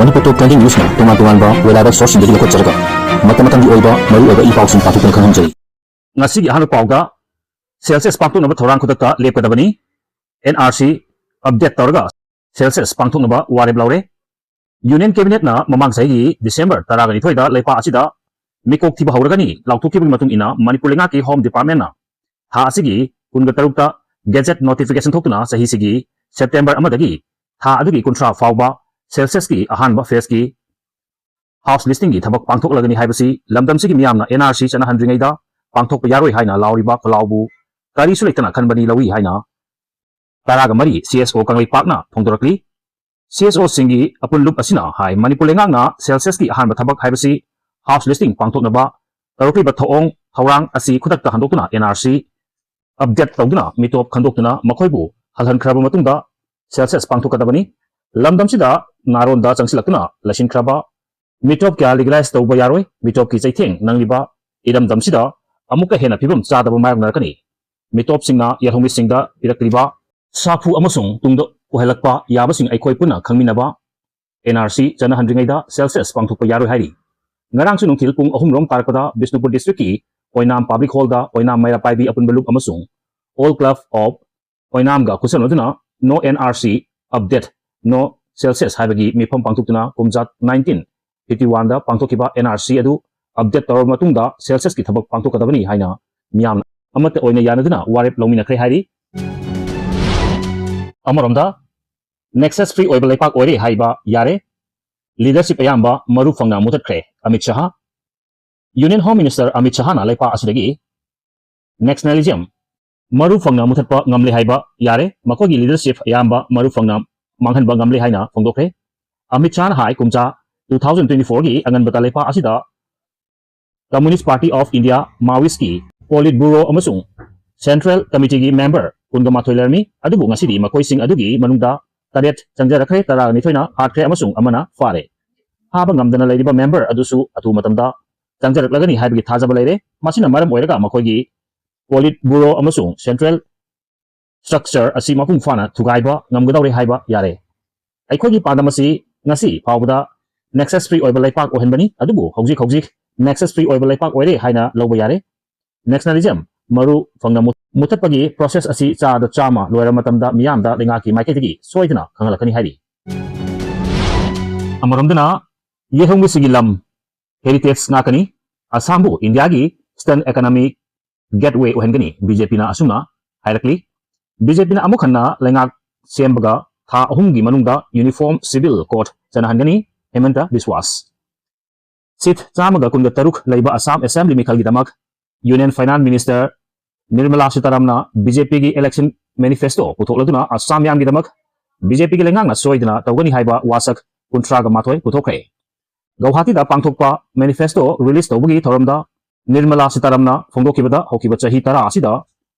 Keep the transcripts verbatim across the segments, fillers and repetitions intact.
ꯃꯅꯤꯄꯨꯔ ꯇꯣꯞ twenty ꯅ꯭ꯌꯨꯁꯅ ꯇꯣꯉꯥꯟ ꯇꯣꯉꯥꯟꯕ reliable sourceꯁꯤꯡꯗꯒꯤ ꯂꯧꯈꯠꯆꯔꯒ ꯃꯇꯝ ꯃꯇꯝꯒꯤ ꯑꯣꯏꯕ ꯃꯔꯨꯑꯣꯏꯕ ꯏ ꯄꯥꯎꯁꯤꯡ ꯄꯥꯊꯣꯛꯇꯨꯅ ꯈꯪꯍꯟꯖꯔꯤ꯫ ꯉꯁꯤꯒꯤ ꯑꯍꯥꯟꯕ ꯄꯥꯎꯗ, ꯁꯦꯟꯁꯁ ꯄꯥꯡꯊꯣꯛꯅꯕ ꯊꯧꯔꯥꯡ ꯈꯨꯗꯛꯇ ꯂꯦꯞꯀꯗꯕꯅꯤ꯫ ꯑꯦꯟ ꯑꯥꯔ ꯁꯤ ꯑꯞꯗꯦꯠ ꯇꯧꯔꯒ ꯁꯦꯟꯁꯁ ꯄꯥꯡꯊꯣꯛꯅꯕ ꯋꯥꯔꯦꯞ ꯂꯧꯔꯦ꯫ ꯌꯨꯅꯤꯌꯟ ꯀꯦꯕꯤꯅꯦꯠꯅ ꯃꯃꯥꯡ ꯆꯍꯤꯒꯤ ꯗꯤꯁꯦꯝꯕꯔ ꯇꯔꯥꯒ ꯅꯤꯊꯣꯏꯗ ꯂꯩꯄꯥꯛ ꯑꯁꯤꯗ ꯃꯤꯀꯣꯛ ꯊꯤꯕ ꯍꯧꯔꯒꯅꯤ ꯂꯥꯎꯊꯣꯛꯈꯤꯕꯒꯤ ꯃꯇꯨꯡ ꯏꯟꯅ, ꯃꯅꯤꯄꯨꯔ ꯂꯩꯉꯥꯛꯀꯤ ꯍꯣꯝ ꯗꯤꯄꯥꯔꯠꯃꯦꯟꯅ ꯊꯥ ꯑꯁꯤꯒꯤ ꯀꯨꯟꯒ ꯇꯔꯨꯛꯇ ꯒꯦꯖꯦꯠ ꯅꯣꯇꯤꯐꯤꯀꯦꯁꯟ ꯊꯣꯛꯇꯨꯅ ꯆꯍꯤꯁꯤꯒꯤ ꯁꯦꯞꯇꯦꯝꯕꯔ ꯑꯃꯗꯒꯤ ꯊꯥ ꯑꯗꯨꯒꯤ ꯀꯨꯟꯊ꯭ꯔꯥ ꯐꯥꯎꯕ ꯁꯦꯟꯁꯁꯀꯤ ꯑꯍꯥꯟꯕ ꯐꯦꯖꯀꯤ ꯍꯥꯎꯁ ꯂꯤꯁꯇꯤꯡꯒꯤ ꯊꯕꯛ ꯄꯥꯡꯊꯣꯛꯂꯒꯅꯤ ꯍꯥꯏꯕꯁꯤ ꯂꯝꯗꯝꯁꯤꯒꯤ ꯃꯤꯌꯥꯝꯅ ꯑꯦꯟ ꯑꯥꯔ ꯁꯤ ꯆꯠꯅꯍꯟꯗ꯭ꯔꯤꯉꯩꯗ ꯄꯥꯡꯊꯣꯛꯄ ꯌꯥꯔꯣꯏ ꯍꯥꯏꯅ ꯂꯥꯎꯔꯤꯕ ꯈꯣꯜꯂꯥꯎꯕꯨ ꯀꯔꯤꯁꯨ ꯂꯩꯇꯅ ꯈꯟꯕꯅꯤ ꯂꯧꯏ ꯍꯥꯏꯅ ꯇꯔꯥꯒ ꯃꯔꯤ ꯁꯤ ꯑꯦꯁ ꯑꯣ ꯀꯪꯂꯩꯄꯥꯛꯅ ꯐꯣꯡꯗꯣꯔꯛꯂꯤ꯫ ꯁꯤ ꯑꯦꯁ ꯑꯣꯁꯤꯡꯒꯤ ꯑꯄꯨꯟ ꯂꯨꯞ ꯑꯁꯤꯅ ꯍꯥꯏ, ꯃꯅꯤꯄꯨꯔ ꯂꯩꯉꯥꯛꯅ ꯁꯦꯟꯁꯁꯀꯤ ꯑꯍꯥꯟꯕ ꯊꯕꯛ ꯍꯥꯏꯕꯁꯤ ꯍꯥꯎꯁ ꯂꯤꯁꯇꯤꯡ ꯄꯥꯡꯊꯣꯛꯅꯕ ꯇꯧꯔꯛꯂꯤꯕ ꯊꯧꯑꯣꯡ ꯊꯧꯔꯥꯡ ꯑꯁꯤ ꯈꯨꯗꯛꯇ ꯍꯟꯗꯣꯛꯇꯨꯅ ꯑꯦꯟ ꯑꯥꯔ ꯁꯤ ꯑꯞꯗꯦꯠ ꯇꯧꯗꯨꯅ ꯃꯤꯇꯣꯞ ꯈꯟꯗꯣꯛꯇꯨꯅ ꯃꯈꯣꯏꯕꯨ ꯍꯜꯍꯟꯈ꯭ꯔꯕ ꯃꯇꯨꯡꯗ ꯁꯦꯟꯁꯁ ꯄꯥꯡꯊꯣꯛꯀꯗꯕꯅꯤ꯫ ꯂꯝꯗꯝꯁꯤꯗ ꯅꯥꯔꯣꯟꯗ ꯆꯪꯁꯤꯜꯂꯛꯇꯨꯅ ꯂꯩꯁꯤꯟꯈ꯭ꯔꯕ ꯃꯤꯇꯣꯞ ꯀꯌꯥ ꯂꯤꯒꯦꯂꯥꯏꯖ ꯇꯧꯕ ꯌꯥꯔꯣꯏ꯫ ꯃꯤꯇꯣꯞꯀꯤ ꯆꯩꯊꯦꯡ ꯅꯪꯂꯤꯕ ꯏꯔꯝꯗꯝꯁꯤꯗ ꯑꯃꯨꯛꯀ ꯍꯦꯟꯅ ꯐꯤꯕꯝ ꯆꯥꯗꯕ ꯃꯥꯌꯣꯛꯅꯔꯛꯀꯅꯤ꯫ ꯃꯤꯇꯣꯞꯁꯤꯡꯅ ꯌꯦꯜꯍꯧꯃꯤꯁꯤꯡꯗ ꯄꯤꯔꯛꯂꯤꯕ ꯁꯥꯐꯨ ꯑꯃꯁꯨꯡ ꯇꯨꯡꯗ ꯑꯣꯏꯍꯜꯂꯛꯄ ꯌꯥꯕꯁꯤꯡ ꯑꯩꯈꯣꯏ ꯄꯨꯟꯅ ꯈꯪꯃꯤꯟꯅꯕ ꯑꯦꯟ ꯑꯥꯔ ꯁꯤ ꯆꯠꯅꯍꯟꯗ꯭ꯔꯤꯉꯩꯗ ꯁꯦꯟꯁꯁ ꯄꯥꯡꯊꯣꯛꯄ ꯌꯥꯔꯣꯏ ꯍꯥꯏꯔꯤ꯫ ꯉꯔꯥꯡꯁꯨ ꯅꯨꯡꯊꯤꯜ ꯄꯨꯡ ꯑꯍꯨꯝ ꯔꯣꯝ ꯇꯥꯔꯛꯄꯗ ꯕꯤꯁꯅꯨꯄꯨꯔ ꯗꯤꯁꯇ꯭ꯔꯤꯛꯀꯤ ꯑꯣꯏꯅꯥꯝ ꯄꯕ꯭ꯂꯤꯛ ꯍꯣꯜꯗ ꯑꯣꯏꯅꯥꯝ ꯃꯩꯔꯥ ꯄꯥꯏꯕꯤ ꯑꯄꯨꯟꯕ ꯂꯨꯞ ꯑꯃꯁꯨꯡ ꯑꯣꯜ ꯀ꯭ꯂꯕ ꯑꯣꯐ ꯑꯣꯏꯅꯥꯝꯒ ꯈꯨꯠꯁꯝꯅꯗꯨꯅ "No N R C update, no census" ꯍꯥꯏꯕꯒꯤ ꯃꯤꯐꯝ ꯄꯥꯡꯊꯣꯛꯇꯨꯅ ꯀꯨꯝꯖꯥ ꯅꯥꯏꯟꯇꯤꯟ ꯐꯤꯐꯇꯤ ꯋꯥꯟꯗ ꯄꯥꯡꯊꯣꯛꯈꯤꯕ ꯑꯦꯟ ꯑꯥꯔ ꯁꯤ ꯑꯗꯨ ꯑꯞꯗꯦꯠ ꯇꯧꯔꯕ ꯃꯇꯨꯡꯗ ꯁꯦꯟꯁꯁꯀꯤ ꯊꯕꯛ ꯄꯥꯡꯊꯣꯛꯀꯗꯕꯅꯤ ꯍꯥꯏꯅ ꯃꯤꯌꯥꯝꯅ ꯑꯃꯠꯇ ꯑꯣꯏꯅ ꯌꯥꯅꯗꯨꯅ ꯋꯥꯔꯦꯞ ꯂꯧꯃꯤꯟꯅꯈ꯭ꯔꯦ ꯍꯥꯏꯔꯤ꯫ ꯑꯃꯔꯣꯝꯗ, ꯅꯦꯛꯁꯁ ꯐ꯭ꯔꯤ ꯑꯣꯏꯕ ꯂꯩꯄꯥꯛ ꯑꯣꯏꯔꯦ ꯍꯥꯏꯕ ꯌꯥꯔꯦ꯫ ꯂꯤꯗꯔꯁꯤꯞ ꯑꯌꯥꯝꯕ ꯃꯔꯨ ꯐꯪꯅ ꯃꯨꯊꯠꯈ꯭ꯔꯦ ꯑꯃꯤꯠ ꯁꯍꯥ꯫ ꯌꯨꯅꯤꯌꯟ ꯍꯣꯝ ꯃꯤꯅꯤꯁꯇꯔ ꯑꯃꯤꯠ ꯁꯍꯥꯅ ꯂꯩꯄꯥꯛ ꯑꯁꯤꯗꯒꯤ ꯅꯦꯛꯁꯅꯦꯂꯤꯖꯝ ꯃꯔꯨ ꯐꯪꯅ ꯃꯨꯊꯠꯄ ꯉꯝꯂꯦ ꯍꯥꯏꯕ ꯌꯥꯔꯦ꯫ ꯃꯈꯣꯏꯒꯤ ꯂꯤꯗꯔꯁꯤꯞ ꯑꯌꯥꯝꯕ ꯃꯔꯨ ꯐꯪꯅ ꯃꯥꯡꯍꯟꯕ ꯉꯝꯂꯦ ꯍꯥꯏꯅ ꯐꯣꯡꯗꯣꯛꯈ꯭ꯔꯦ꯫ ꯑꯃꯤꯠ ꯁꯍꯥꯅ ꯍꯥꯏ, ꯀꯨꯝꯖꯥ ꯇꯨ ꯊꯥꯎꯖꯟ ꯇ꯭ꯋꯦꯟꯇꯤ ꯐꯣꯔꯒꯤ ꯑꯉꯟꯕꯗ ꯂꯩꯄꯥꯛ ꯑꯁꯤꯗ communist party of India, ꯃꯥꯋꯤꯁꯀꯤ ꯄꯣꯂꯤꯠ bureau ꯑꯃꯁꯨꯡ ꯁꯦꯟꯇ꯭ꯔꯦꯜ ꯀꯃꯤꯇꯤꯒꯤ ꯃꯦꯝꯕꯔ ꯀꯨꯟꯒ ꯃꯥꯊꯣꯏ ꯂꯩꯔꯝꯃꯤ꯫ ꯑꯗꯨꯕꯨ ꯉꯁꯤꯗꯤ ꯃꯈꯣꯏꯁꯤꯡ ꯑꯗꯨꯒꯤ ꯃꯅꯨꯡꯗ ꯇꯔꯦꯠ ꯆꯪꯖꯔꯛꯈ꯭ꯔꯦ, ꯇꯔꯥꯅꯤꯊꯣꯏꯅ ꯍꯥꯠꯈ꯭ꯔꯦ ꯑꯃꯁꯨꯡ ꯑꯃꯅ ꯐꯥꯔꯦ꯫ ꯐꯥꯕ ꯉꯝꯗꯅ ꯂꯩꯔꯤꯕ ꯃꯦꯝꯕꯔ ꯑꯗꯨꯁꯨ ꯑꯊꯨꯕ ꯃꯇꯝꯗ ꯆꯪꯖꯔꯛꯂꯒꯅꯤ ꯍꯥꯏꯕꯒꯤ ꯊꯥꯖꯕ ꯂꯩꯔꯦ꯫ ꯃꯁꯤꯅ ꯃꯔꯝ ꯑꯣꯏꯔꯒ ꯃꯈꯣꯏꯒꯤ ꯄꯣꯂꯤꯠ ꯕ꯭ꯌꯨꯔꯣ ꯑꯃꯁꯨꯡ ꯁꯦꯟꯇ꯭ꯔꯦꯜ ꯁ꯭ꯇ꯭ꯔꯛꯆꯔ ꯑꯁꯤ ꯃꯄꯨꯡ ꯐꯥꯅ ꯊꯨꯒꯥꯏꯕ ꯉꯝꯒꯗꯧꯔꯦ ꯍꯥꯏꯕ ꯌꯥꯔꯦ꯫ ꯑꯩꯈꯣꯏꯒꯤ ꯄꯥꯟꯗꯝ ꯑꯁꯤ ꯉꯁꯤ ꯐꯥꯎꯕꯗ nexus free ꯑꯣꯏꯕ ꯂꯩꯄꯥꯛ ꯑꯣꯏꯍꯟꯕꯅꯤ꯫ ꯑꯗꯨꯕꯨ ꯍꯧꯖꯤꯛ ꯍꯧꯖꯤꯛ nexus free ꯑꯣꯏꯕ ꯂꯩꯄꯥꯛ ꯑꯣꯏꯔꯦ ꯍꯥꯏꯅ ꯂꯧꯕ ꯌꯥꯔꯦ꯫ Nationalism ꯃꯔꯨ ꯐꯪꯅ ꯃꯨ-, ꯃꯨꯊꯠꯄꯒꯤ process ꯑꯁꯤ ꯆꯥꯗ ꯆꯥꯝꯃ ꯂꯣꯏꯔꯕ ꯃꯇꯝꯗ ꯃꯤꯌꯥꯝꯗ ꯂꯩꯉꯥꯛꯀꯤ ꯃꯥꯏꯀꯩꯗꯒꯤ ꯁꯣꯏꯗꯅ ꯈꯪꯍꯜꯂꯛꯀꯅꯤ ꯍꯥꯏꯔꯤ꯫ ꯑꯃꯔꯣꯝꯗꯅ ꯌꯦꯜꯍꯧꯃꯤꯁꯤꯡꯒꯤ ꯂꯝ heritage ꯉꯥꯛꯀꯅꯤ꯫ ꯑꯁꯥꯝꯕꯨ ꯏꯟꯗꯤꯌꯥꯒꯤ Eastern Economic Gateway ꯑꯣꯏꯍꯟꯒꯅꯤ, ꯕꯤ ꯖꯦ ꯄꯤꯅ ꯑꯁꯨꯝꯅ ꯍꯥꯏꯔꯛꯂꯤ꯫ ꯕꯤ ꯖꯦ ꯄꯤꯅ ꯑꯃꯨꯛ ꯍꯟꯅ ꯂꯩꯉꯥꯛ ꯁꯦꯝꯕꯒ ꯊꯥ ꯑꯍꯨꯝꯒꯤ ꯃꯅꯨꯡꯗ Uniform Civil Code ꯆꯠꯅꯍꯟꯒꯅꯤ, ꯍꯦꯃꯟꯇ ꯕꯤꯁ꯭ꯋꯥꯁ꯫ Seat ꯆꯥꯝꯃꯒ ꯀꯨꯟꯒ ꯇꯔꯨꯛ ꯂꯩꯕ ꯑꯁꯥꯝ Assembly ꯃꯤꯈꯜꯒꯤꯗꯃꯛ Union Finance Minister ꯅꯤꯔꯃꯂꯥ ꯁꯤꯇꯥꯔꯥꯝꯅ ꯕꯤ ꯖꯦ ꯄꯤꯒꯤ election manifesto ꯄꯨꯊꯣꯛꯂꯗꯨꯅ ꯑꯁꯥꯝ ꯃꯤꯌꯥꯝꯒꯤꯗꯃꯛ ꯕꯤ ꯖꯦ ꯄꯤꯒꯤ ꯂꯩꯉꯥꯛꯅ ꯁꯣꯏꯗꯅ ꯇꯧꯒꯅꯤ ꯍꯥꯏꯕ ꯋꯥꯁꯛ ꯀꯨꯟꯊ꯭ꯔꯥꯒ ꯃꯥꯊꯣꯏ ꯄꯨꯊꯣꯛꯈ꯭ꯔꯦ꯫ ꯒꯧꯍꯥꯇꯤꯗ ꯄꯥꯡꯊꯣꯛꯄ manifesto release ꯇꯧꯕꯒꯤ ꯊꯧꯔꯝꯗ ꯅꯤꯔꯃꯂꯥ ꯁꯤꯇꯥꯔꯥꯝꯅ ꯐꯣꯡꯗꯣꯛꯈꯤꯕꯗ, ꯍꯧꯈꯤꯕ ꯆꯍꯤ ꯇꯔꯥ ꯑꯁꯤꯗ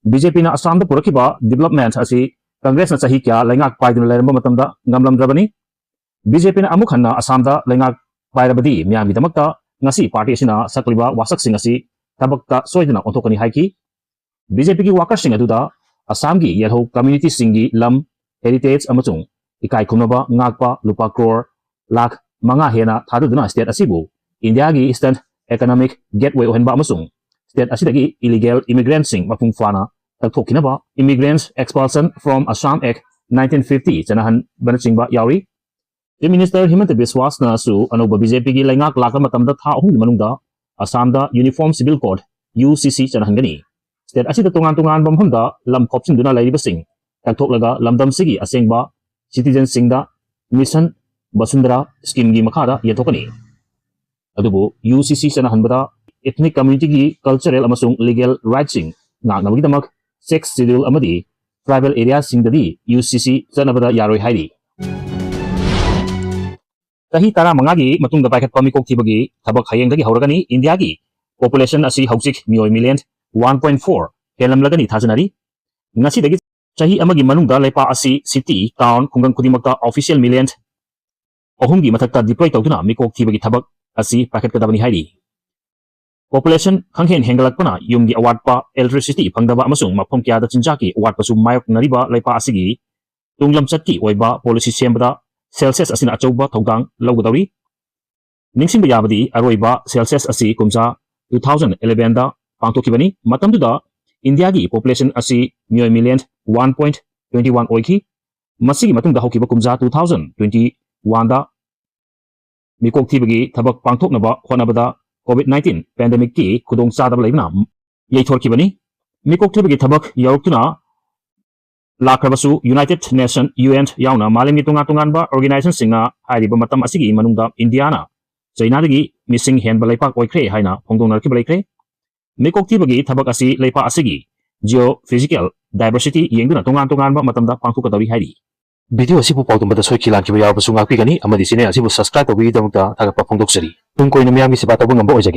ꯕꯤ ꯖꯦ ꯄꯤꯅ ꯑꯁꯥꯝꯗ ꯄꯨꯔꯛꯈꯤꯕ development ꯑꯁꯤ ꯀꯪꯒ꯭ꯔꯦꯁꯅ ꯆꯍꯤ ꯀꯌꯥ ꯂꯩꯉꯥꯛ ꯄꯥꯏꯗꯨꯅ ꯂꯩꯔꯝꯕ ꯃꯇꯝꯗ ꯉꯝꯂꯝꯗ꯭ꯔꯕꯅꯤ꯫ ꯕꯤ ꯖꯦ ꯄꯤꯅ ꯑꯃꯨꯛ ꯍꯟꯅ ꯑꯁꯥꯝꯗ ꯂꯩꯉꯥꯛ ꯄꯥꯏꯔꯕꯗꯤ ꯃꯤꯌꯥꯝꯒꯤꯗꯃꯛꯇ ꯉꯁꯤ party ꯑꯁꯤꯅ ꯁꯛꯂꯤꯕ ꯋꯥꯁꯛꯁꯤꯡ ꯑꯁꯤ ꯊꯕꯛꯇ ꯁꯣꯏꯗꯅ ꯑꯣꯟꯊꯣꯛꯀꯅꯤ ꯍꯥꯏꯈꯤ꯫ ꯕꯤ ꯖꯦ ꯄꯤꯒꯤ workerꯁꯤꯡ ꯑꯗꯨꯗ ꯑꯁꯥꯝꯒꯤ ꯌꯦꯜꯍꯧ communityꯁꯤꯡꯒꯤ ꯂꯝ, heritage ꯑꯃꯁꯨꯡ ꯏꯀꯥꯏ ꯈꯨꯝꯅꯕ ꯉꯥꯛꯄ ꯂꯨꯄꯥ ꯀ꯭ꯔꯣꯔ ꯂꯥꯈ ꯃꯉꯥ ꯍꯦꯟꯅ ꯊꯥꯗꯗꯨꯅ state ꯑꯁꯤꯕꯨ ꯏꯟꯗꯤꯌꯥꯒꯤ Eastern Economic Gateway ꯑꯣꯏꯍꯟꯕ ꯑꯃꯁꯨꯡ state ꯑꯁꯤꯗꯒꯤ illegal immigrantꯁꯤꯡ ꯃꯄꯨꯡ ꯐꯥꯅ ꯇꯛꯊꯣꯛꯈꯤꯅꯕ Immigrants Expulsion from Assam Act nineteen fifty ꯆꯠꯅꯍꯟꯕꯅꯆꯤꯡꯕ ꯌꯥꯎꯔꯤ꯫ Chief Minister ꯍꯤꯃꯟꯇ ꯕꯤꯁ꯭ꯋꯥꯁꯅꯁꯨ ꯑꯅꯧꯕ ꯕꯤ ꯖꯦ ꯄꯤꯒꯤ ꯂꯩꯉꯥꯛ ꯂꯥꯛꯄ ꯃꯇꯝꯗ ꯊꯥ ꯑꯍꯨꯝꯒꯤ ꯃꯅꯨꯡꯗ ꯑꯁꯥꯝꯗ Uniform Civil Code, ꯌꯨ ꯁꯤ ꯁꯤ ꯆꯠꯅꯍꯟꯒꯅꯤ꯫ State ꯑꯁꯤꯗ ꯇꯣꯉꯥꯟ ꯇꯣꯉꯥꯟꯕ ꯃꯐꯝꯗ ꯂꯝ ꯈꯣꯞꯆꯤꯟꯗꯨꯅ ꯂꯩꯔꯤꯕꯁꯤꯡ ꯀꯛꯊꯣꯛꯂꯒ ꯂꯝꯗꯝꯁꯤꯒꯤ ꯑꯁꯦꯡꯕ citizenꯁꯤꯡꯗ Mission ꯕꯁꯨꯟꯙꯔꯥ schemeꯒꯤ ꯃꯈꯥꯗ ꯌꯦꯟꯊꯣꯛꯀꯅꯤ꯫ ꯑꯗꯨꯕꯨ ꯌꯨ ꯁꯤ ꯁꯤ ꯆꯠꯅꯍꯟꯕꯗ ethnic communityꯒꯤ cultural ꯑꯃꯁꯨꯡ legal rightꯁꯤꯡ ꯉꯥꯛꯅꯕꯒꯤꯗꯃꯛ Sixth Schedule ꯑꯃꯗꯤ tribal areaꯁꯤꯡꯗꯗꯤ ꯌꯨ ꯁꯤ ꯁꯤ ꯆꯠꯅꯕꯗ ꯌꯥꯔꯣꯏ ꯍꯥꯏꯔꯤ꯫ ꯆꯍꯤ ꯇꯔꯥꯃꯉꯥꯒꯤ ꯃꯇꯨꯡꯗ ꯄꯥꯏꯈꯠꯄ ꯃꯤꯀꯣꯛ ꯊꯤꯕꯒꯤ ꯊꯕꯛ ꯍꯌꯦꯡꯗꯒꯤ ꯍꯧꯔꯒꯅꯤ꯫ ꯏꯟꯗꯤꯌꯥꯒꯤ population ꯑꯁꯤ ꯍꯧꯖꯤꯛ ꯃꯤꯑꯣꯏ million one point four ꯍꯦꯜꯂꯝꯂꯒꯅꯤ ꯊꯥꯖꯅꯔꯤ꯫ ꯉꯁꯤꯗꯒꯤ ꯆꯍꯤ ꯑꯃꯒꯤ ꯃꯅꯨꯡꯗ ꯂꯩꯄꯥꯛ ꯑꯁꯤ city, town, ꯈꯨꯡꯒꯪ ꯈꯨꯗꯤꯡꯃꯛꯇ official million ꯑꯍꯨꯝꯒꯤ ꯃꯊꯛꯇ deploy ꯇꯧꯗꯨꯅ ꯃꯤꯀꯣꯛ ꯊꯤꯕꯒꯤ ꯊꯕꯛ ꯑꯁꯤ ꯄꯥꯏꯈꯠꯀꯗꯕꯅꯤ ꯍꯥꯏꯔꯤ꯫ Population ꯈꯪꯍꯦꯟ ꯍꯦꯟꯒꯠꯂꯛꯄꯅ ꯌꯨꯝꯒꯤ ꯑꯋꯥꯠꯄ, electricity ꯐꯪꯗꯕ ꯑꯃꯁꯨꯡ ꯃꯐꯝ ꯀꯌꯥꯗ ꯆꯤꯟꯖꯥꯛꯀꯤ ꯑꯋꯥꯠꯄꯁꯨ ꯃꯥꯌꯣꯛꯅꯔꯤꯕ ꯂꯩꯄꯥꯛ ꯑꯁꯤꯒꯤ ꯇꯨꯡꯂꯝꯆꯠꯀꯤ ꯑꯣꯏꯕ policy ꯁꯦꯝꯕꯗ ꯁꯦꯟꯁꯁ ꯑꯁꯤꯅ ꯑꯆꯧꯕ ꯊꯧꯗꯥꯡ ꯂꯧꯒꯗꯧꯔꯤ꯫ ꯅꯤꯡꯁꯤꯡꯕ ꯌꯥꯕꯗꯤ, ꯑꯔꯣꯏꯕ ꯁꯦꯟꯁꯁ ꯑꯁꯤ ꯀꯨꯝꯖꯥ two thousand eleven ꯗ ꯄꯥꯡꯊꯣꯛꯈꯤꯕꯅꯤ꯫ ꯃꯇꯝꯗꯨꯗ ꯏꯟꯗꯤꯌꯥꯒꯤ ꯄꯣꯄꯨꯂꯦꯁꯟ ꯑꯁꯤ ꯃꯤꯑꯣꯏ million one point twenty one ꯑꯣꯏꯈꯤ꯫ ꯃꯁꯤꯒꯤ ꯃꯇꯨꯡꯗ ꯍꯧꯈꯤꯕ ꯀꯨꯝꯖꯥ two thousand twenty one ꯗ ꯃꯤꯀꯣꯛ ꯊꯤꯕꯒꯤ ꯊꯕꯛ ꯄꯥꯡꯊꯣꯛꯅꯕ ꯍꯣꯠꯅꯕꯗ COVID nineteen pandemic ꯀꯤ ꯈꯨꯗꯣꯡꯆꯥꯗꯕ ꯂꯩꯕꯅ ꯌꯩꯊꯣꯛꯈꯤꯕꯅꯤ꯫ ꯃꯤꯀꯣꯛ ꯊꯤꯕꯒꯤ ꯊꯕꯛ ꯌꯥꯎꯔꯛꯇꯨꯅ ꯂꯥꯛꯈ꯭ꯔꯕꯁꯨ, United Nation, U N ꯌꯥꯎꯅ ꯃꯥꯂꯦꯝꯒꯤ ꯇꯣꯉꯥꯟ ꯇꯣꯉꯥꯟꯕ organization ꯁꯤꯡꯅ ꯍꯥꯏꯔꯤꯕ ꯃꯇꯝ ꯑꯁꯤꯒꯤ ꯃꯅꯨꯡꯗ ꯏꯟꯗꯤꯌꯥꯅ ꯆꯩꯅꯥꯗꯒꯤ ꯃꯤꯁꯤꯡ ꯍꯦꯟꯕ ꯂꯩꯄꯥꯛ ꯑꯣꯏꯈ꯭ꯔꯦ ꯍꯥꯏꯅ ꯐꯣꯡꯗꯣꯛꯅꯔꯛꯈꯤꯕ ꯂꯩꯈ꯭ꯔꯦ꯫ ꯃꯤꯀꯣꯛ ꯊꯤꯕꯒꯤ ꯊꯕꯛ ꯑꯁꯤ ꯂꯩꯄꯥꯛ ꯑꯁꯤꯒꯤ geographical diversity ꯌꯦꯡꯗꯨꯅ ꯇꯣꯉꯥꯟ ꯇꯣꯉꯥꯟꯕ ꯃꯇꯝꯗ ꯄꯥꯡꯊꯣꯛꯀꯗꯧꯔꯤ ꯍꯥꯏꯔꯤ꯫ ꯚꯤꯗꯤꯑꯣ ꯑꯁꯤꯕꯨ ꯄꯥꯎꯗꯝꯕꯗ ꯁꯣꯏꯈꯤ ꯂꯥꯟꯈꯤꯕ ꯌꯥꯎꯔꯕꯁꯨ ꯉꯥꯛꯄꯤꯒꯅꯤ ꯑꯃꯗꯤ ꯆꯦꯅꯦꯜ ꯑꯁꯤꯕꯨ subscribe ꯇꯧꯕꯤꯕꯒꯤꯗꯃꯛꯇ ꯊꯥꯒꯠꯄ ꯐꯣꯡꯗꯣꯛꯆꯔꯤ꯫ ꯇꯨꯡ ꯀꯣꯏꯅ ꯃꯤꯌꯥꯝꯒꯤ ꯁꯦꯕꯥ ꯇꯧꯕ ꯉꯝꯕ ꯑꯣꯏꯖꯒꯦ꯫